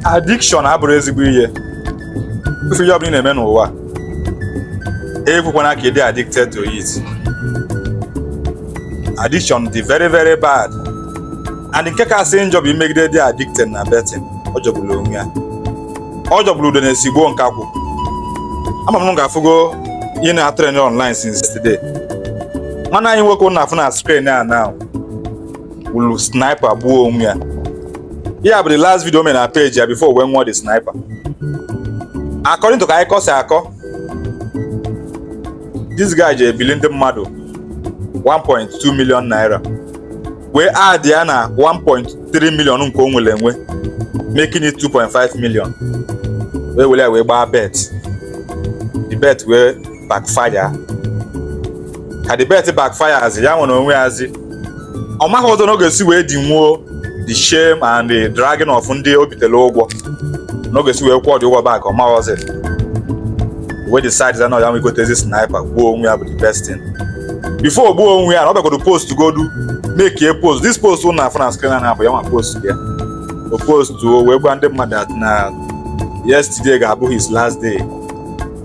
Addiction abụrụ ezigbo ihe. Ife ihe ọbụla ị na-eme n'ụwa, ekwekwana ka ị dị addicted to it. Addiction dị very, very bad, and nke kasị njọ bụ imegide dị addicted na betting. Ọ jọgburu onwe ya, ọ jọgburu ude na-esigbuo nkakwụ. Ama m ga-afụgo ihe na-trend online since yesterday. Nwanne anyị nwoke na-afụ na screen a now wulu sniper gbuo onwe ya. Ihe a bụ the last video o mere na page ya before wee nwụọ the sniper. According to ka anyị kọ si akọ, this guy ji ebili ndị mmadụ 1.2 million naira wee add ya na 1.3 million nke o nwere enwe, making it 2.5 million, wee were ya wee gbaa bet. The bet wee backfire. Ka the bet backfires, ya nwere onwe ya zi ọ maghị ọzọ na ọ ga-esi wee dinwuo the shame and the dragging of ndị o bitere ụgwọ, na ọ ga-esi wee kwụọ dị ụgwọ back. Ọ maghị ọzọ, wee decide na ya nwe gotezi sniper gbuo onwe ya bụ the best thing. Before gbuo onwe ya, na ọ bịagodo post godu, make a post. This post na afụ na screen na abụ ya nwa post ya. O post o wee gwa ndị mmadụ that na yesterday ga-abụ his last day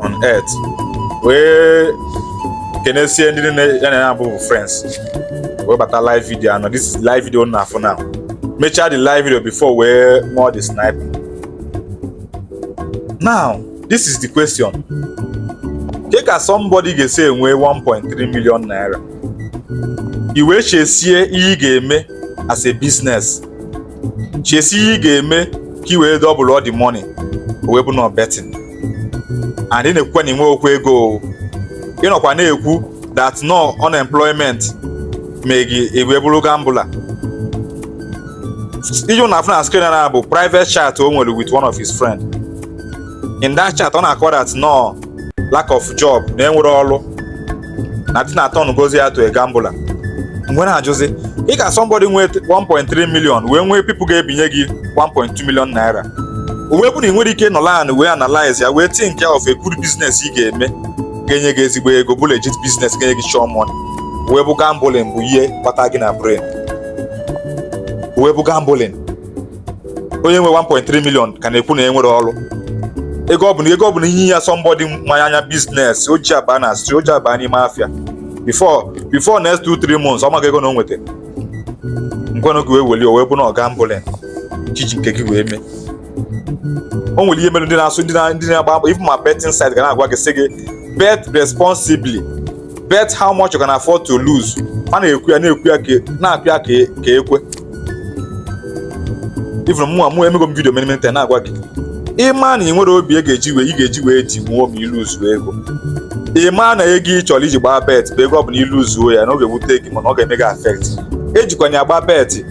on earth, wee kenesie ndị niile ya na ya bụ friends, wee bata live video anọ. This is live video na afụ now. Mechaa the live video before wee ṅụọ the sniper. Now, this is the question: ke ka somebody ga-esi enwe 1.3 million naira, i wee chesie ihe ị ga-eme as a business, chesie ihe ị ga-eme ka i wee double all the money, o wee bụ na betting? And ị na-ekwukwa na inwe okwu ego o. Ị nọkwa na-ekwu that no unemployment mee gị i wee bụrụ gambler. Ihe na afụ na screen na bụ private chat o nwere with one of his friend. In that chat, ọ na-akọ that no lack of job, na enwere ọrụ, na dị na turn gozi ya to a gambler. Mgbe na-ajụzi, ị ka somebody nwee 1.3 million wee nwee people ga-ebinye gị 1.2 million naira, o wee bụ na ị nwere ike nọrọ anị wee analyze ya, wee think of a good business ị ga-eme ga-enye gị ezigbo ego, bụ legit business ga-enye gị sure money, wee bụ gambling bụ ihe kpata gị na brain, wee bụ gambling? Onye nwe 1.3 million ka na-ekwu na enwere ọrụ, ego ọ bụla, ego ọ bụla ihe ya somebody mmanya anya business o ji aba na street, o ji aba n'ime afịa, before next 2-3 months, ọ maghị ego na o nweta nkwenụ gị wee welie, o wee bụ na ọ gambling iji nke gị wee mee. O nwere ihe mere ndị na-asụ, ndị na-agba agba, even ma betting site ga na-agwa gị, sị gị bet responsibly, bet how much you can afford to lose. A na-ekwu ya, na-ekwu ya, ka na-akụ ya ka ekwe. Even mụ emego m video many, many times na-agwa gị, ịma na ị nwere obi ị ga-eji wee ji nwụọ ma iluzuo ego. Ịma na ego ị chọrọ iji gbaa bet bụ ego ọ bụla iluzuo ya na ọ ga-ewute gị, mana ọ ga-eme gị affect. Ejikwana ya gbaa bet.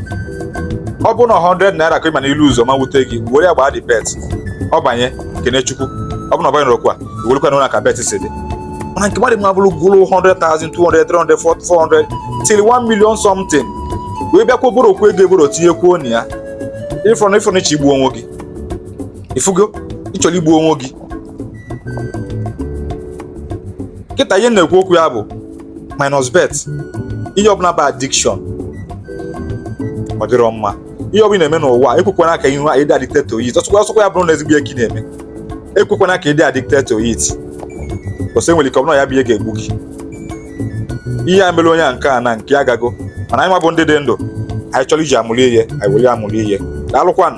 Ọ bụrụ na 100 naira ka ị ma na iluzuo ma wute gị, were ya gbaa the bet. Ọ banye, kene Chukwu. Ọ bụ na ọ banyere okwu a, iwerekwa na ka bet si dị. Mana nke mmadụ ma bụrụ gwụrụ 100,000, 200, 300, 400 till 1 million something, wee bịakwa bụrụ okwu ego eboro tinyekwuo na ya, ịfọrọ ịfọrọ ịchọ igbu onwe gị. Ifugo ịchọrọ igbu onwe gị kịta. Ihe na-ekwu okwu ya bụ minus bet. Ihe ọbụla bụ addiction, ọ dịrọ mma. Ihe ọbụla ị na-eme n'ụwa, ekwekwana ka ihu ịdị addicted to it. Ọsọkwa ọsọkwa ya bụrụ na ezigbo ihe ka ị na-eme, ekwekwana ka ịdị addicted to it. Ọsọ enwere ike ọ bụrụ na ya bụ ihe ga-egbu gị. Ihe a mere onye a nke a na nke ya agago, mana anyị nwa bụ ndị dị ndụ, anyị chọrọ iji amụrụ ihe, anyị were amụrụ ihe. Daalụkwanụ.